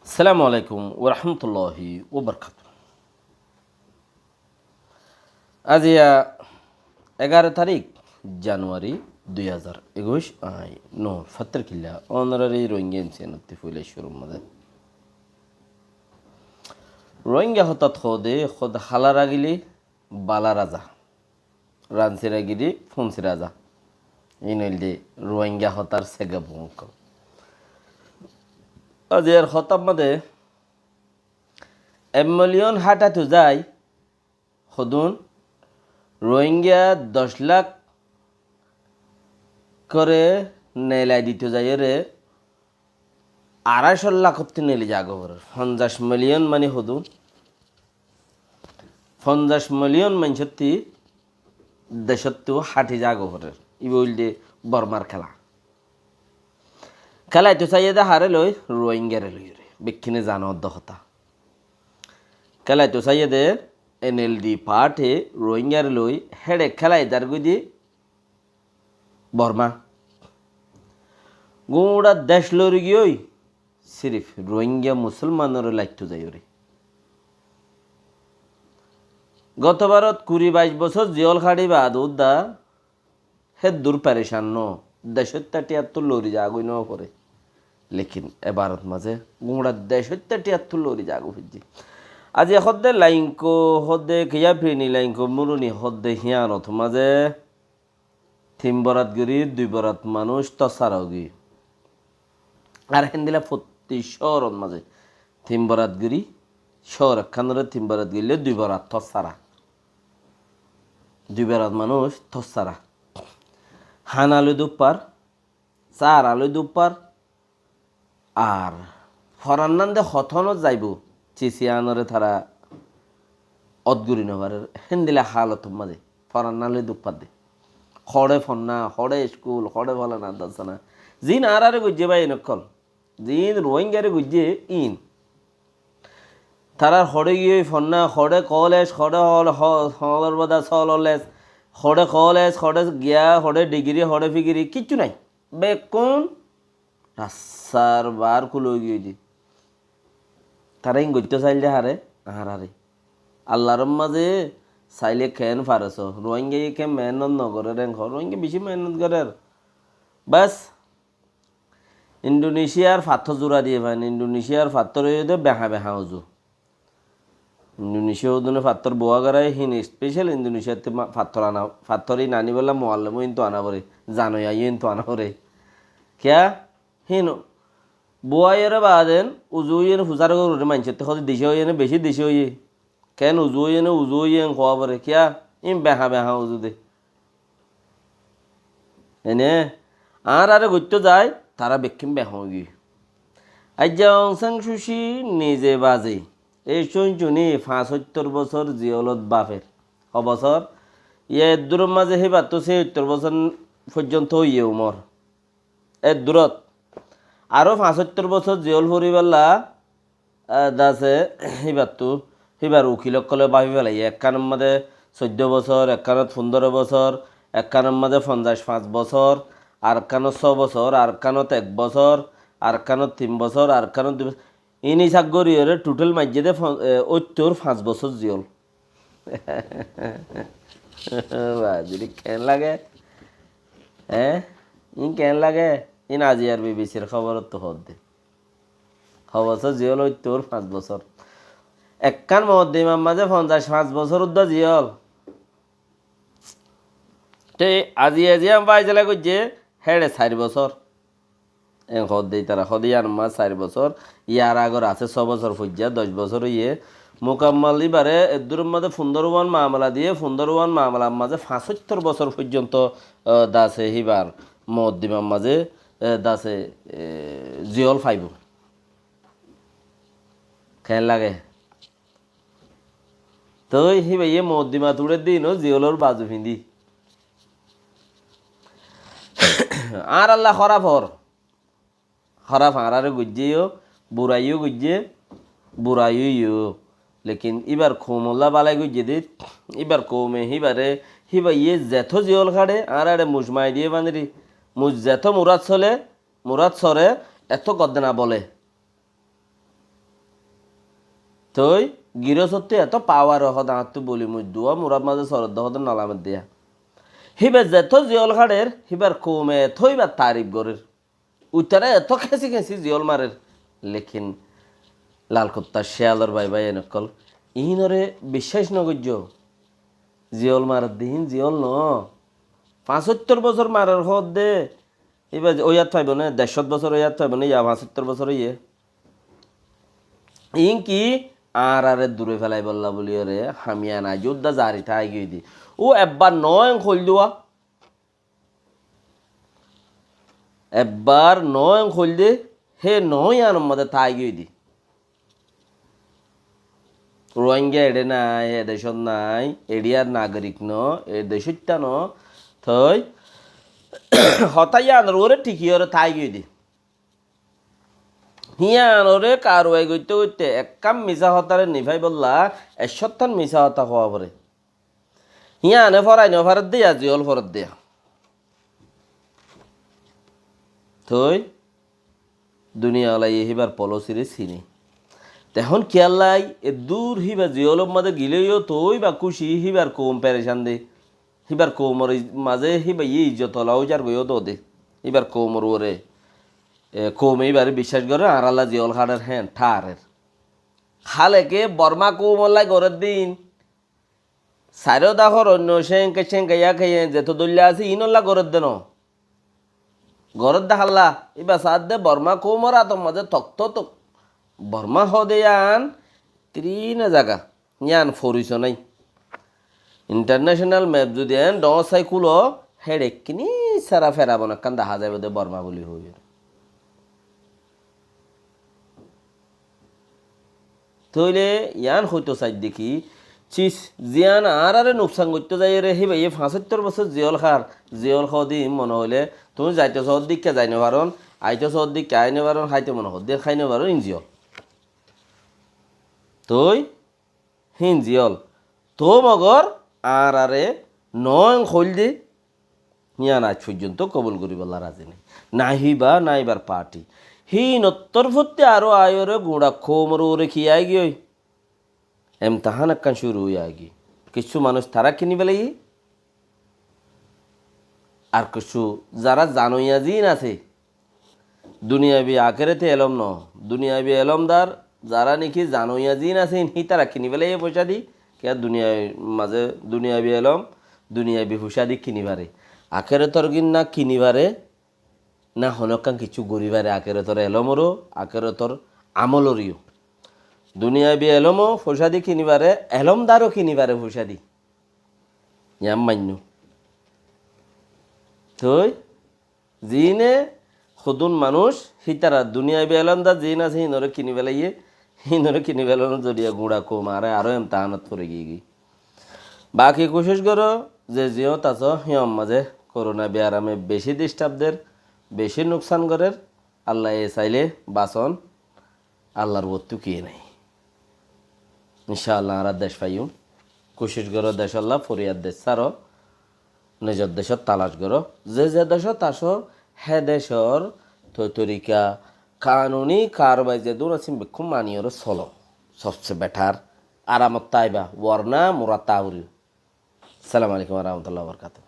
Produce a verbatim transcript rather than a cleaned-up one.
Assalamu alaikum warahmatulláhi wabarakátuhu. Aijja egaró tarík januwari dui házar ekuic, añí Nur Fattor Killa, onorari Rohingya M C N ottú foila cúrur mazé. Rohingya hotát hoóde, hoóde hála ragilé bála raza, ransira giri fúnsira za. Iín óilde Rohingya hotár sega búñkol. Aijja er hotár mazé ek miliyon háthaitou zai, hodún Rohingya doc lak goré nelai ditou zaiyóre, aráic lak ottú neli zagói forer. Fonzaic miliyon mani hodún? Fonzaic miliyon maincóttu, decóttu háthi zagói forer. Íba óilde Bormar kéla. Kélaitou saiyé dé haré loi? Rohingyare loiyóre. Bekkúne zano dé hotá. Kélaitou saiyé dé N L D party Rohingyare loi, héçe kélai zargói dé Borma. Guñça dec lori giyói, sirif Rohingya musolmanoré laittou zaiyóre. Goto barot kuri baic bosór ziyól háçi baade uddá héddur perecan no, decótta thiyattú lori zagói no fore. Lekin e barot mazé guñça decótta thiyattú lori zagói foijjé. Aijja hoódde lainko, hoódde kiyá fini lainko, muruni hoódde híyanot mazé tin borat gorí dui borat manúic tossara óigiyói. Ar héndilla fottí cóorot mazé tin borat gorí, cóor ekkánoré tin borat goillé dui borat tossara. Dui borat manúic tossara. Hána loi dúffar, sára loi dúffar, ar forannan de hotónot zaibou, cisiyanoré tará ot gori nofarer, héndilla hálotor mazé forannan loi dúk fadde. Hoçé fonná, hoçé iskul, hoçé folana dassana. Ziín añáráre goijjé bái iín ókkol, ziín Rohingyare goijjé iín. Tarár hoçé giyói fonná, hoçé kolej, hoçé hol-, ho-, holor boda sololej, hoçé kolej, hoçé giya, hoçé dhigiri, hoçé figiri, kiccú nái. Bekkún Rassár baár kúla óigiyoi dé. Tará ín goittó sailde haré? Añáráre. Allar mazé sailé keén fare só? Ruáingaye keén meénnot nogorér? Eén hoó, Ruáinga bicí meénnot gorér. Bas, Indoneciyar fattór zura diyé fain. Indoneciyar fattór óiye dé behañ behañ uzu. Indonecia udune fattór buwá goráiye, hín special Indoneciattú ma-, fattór ana, fattór ín aníbolla muallem óiye, híntu ana foré, zanoya óiye, híntu ana foré. Kiyá? Hín buwáiyore baade uzu óiye né fusár goróre maincótte hoó dé dica óiye né, bicí dica óiye. Keén uzu óiye né, uzu óiye hén hoó foré. Kiyá? Hín behañ behañ uzu dé. Ene añáráre goittó zai, tará bekkín behañ óigiyoi. Aijja Aung San Suu Kyi nize baze, ei cúin cúni fañsóttor bosór ziyólot bafer. Ho bosór? Yá eddúror mazé híbattú siyóttor bosór foijjónto óiye umor. Eddúrot. Aró fañsóttor bosór ziyól foribálla ah, dase híbattú, híbar ukil ókkolé báfi félaiye. Ekkánor mazé soiddó bosór, ekkánot fundóro bosór, ekkánor mazé fonzaic fañs bosór, arekkánot só bosór, arekkánot ek bosór, arekkánot tin bosór, arekkánot dui bosór. Iín hísab goríyore thuthel maijjé dé fon-, e, óittor fañs bosór ziyól. Ba, ziri keén lage? Eé? Iín keén lage? Iín aziyar B B C-r hóborottú hoódde. Ho bosór ziyól óittor fañs bosór. Ekkán mokoddimar mazé fonzaic fañs bosór uddá ziyól. Te aziya ziyán fáisela goijjé, héçe sair bosór. Eén hoódde itará, hoódde yíanor mazé sair bosór. Yar agor asé só bosór foijjá, doc bosór óiye. Mukammal íbaré eddúror mazé fundóro wán mamela diyé, fundóro wán mamelar mazé fañsóttor bosór foijjonto, ah, dase híbar mokoddimar mazé, eh, dase, eh, ziyól faibóu. Keén lage? Toi híbaye mokoddima tuçédde iíno ziyólor bazu findí. Añáralla hóraf hoór. Hóraf añáráre goijjé yó, burai yó goijjé, burai yó yó. Lekin íbar koumolla bálai goijjé dé, íbar koume híbare, híbaye zetó ziyól háçe, añáráre muc mai diyé faniri. Muc zetó murat sole, murat sore, etó goddena bole. Toi girosótti eto pawar hoó de, añáttu boli moiddúa murar mazé soredde hoó de nolamer diya. Híba zeto ziyól háçer, híbar koume eto híbar tarif gorér. Uitará eto kéñsi kéñsi ziyól marer. Lekin lalkuttar ciyalor bái bái en ókkol, iínore biccác nogoijjó. Ziyól marer de hín ziyól noó. Fañsóttor bosór marer hoó de, íba óiyat faibo né, dercót bosór óiyat faibo né, ya fañsóttor bosór óiye. Iín ki añárare dure felaibólla buliyóre hamiyan aijjó udda zari táigiyoi de. Ó ebbar noó en hoildúa. Ebbar noó en hoilde, hé noó yíanor mazé táigiyoi de. Ruáingga eçé nái, e decót nái, eçíyar nagorik noó, e decóitta noó, toi hotá yíanor uore thikiyóre táigiyoi de. Híanoré karuwai goitté goitté ekkán misá hotáre nifaibólla ekcóttan misá hotá hoó foré. Híane forai nofaredde ya, ziyól foredde ya. Toi duniyalaye híbar polosire sine. Tehón kiyállai eddúr híba ziyólor mazé gilé yó toi ba kúci, híbar koum perecan de. Híbar koumor iz-, mazé híba yé ijjot ola óizar goiyó dode. Híbar koumor uore, e, koume híbare biccác gorer, añárálla ziyól háçer héen thárer. Háleke Bormá koumollá gorér de iín. Sairó dahór oinno céñke céñke yá keiye zeto dóilla asé, iínollá gorér de noó. Gorér de hálla, íba saádde Bormá koumor átor mazé toktótok. Bormá hoó de yían tirína zaga, yían foriso nái. Intarnecenal mep zudi en dhoóñr sai kúlo, héçe ekkiní sára ferabon ekkán dahá zaibou de Bormá buli hoói. Tóile yián hoitó saidde ki, cis, ziyán añáráre nuksan goittó zaiyóre, híbaye fañsóttor bosór ziyól hár, ziyól hoóde iín mone hoilé, tuñí zaito soódde ikká zai nofarón, aito soódde ikká ai nofarón, háito mone hoódde hái nofarón, iín ziyól. Toi, híin ziyól. Toóu mogor añáráre noóen hoilde, yián aij foijjonto kobul goríbolla razi nái. Nái híba, nái híbar parti. Híinor torfótti aró aiyóre guñça koumor uore ki aigiyói? Emtahán ekkán cúru ói aigiyói. Kissú manúic tará kini felaiyé. Ar kissú zará zanoiya ziín asé, duniyabi akéréti elóm noó, duniyabi elómdar zará néki zanoiya ziín asé, híin hítara kini felaiyé foicá di. Kiyá duniyai mazé duniyabi elóm, duniyabi foicá di kini faré. Akérétor gín na kini faré, na honókkán kiccú gorí faré, akérétor elómoró, akérétor amóloriyó. Duniyabi elómó foicá di kini faré, elómdaró kini faré foicá di. Yián mainno. Toi, ziíne hodún manúic, hítara duniyabi elómdar ziín asé, híinoré kini felaiyé, híinoré kini felánor zoriya guñça koum añára aró emtahánot fori giyói. Baki kucíc goró, ze ziyót asó, híyan mazé korona biyarame bicí disturb der, bicí nuksan gorér, Allaye sailé bason, Allar uottú kiyé nái. Incá Allah, añára dec faiyum. Kucíc goró decólla, foriyar dec sáro, nizor decót talac goró. Ze ze decót asó, hé decór toi torika, kanuni karbai zedún asé, bekkún maniyóre solo. Sobse betar aramot táiba, worna murat táa foribó. Assalamu alaikum wa rahmatullahi wa barakatuhu.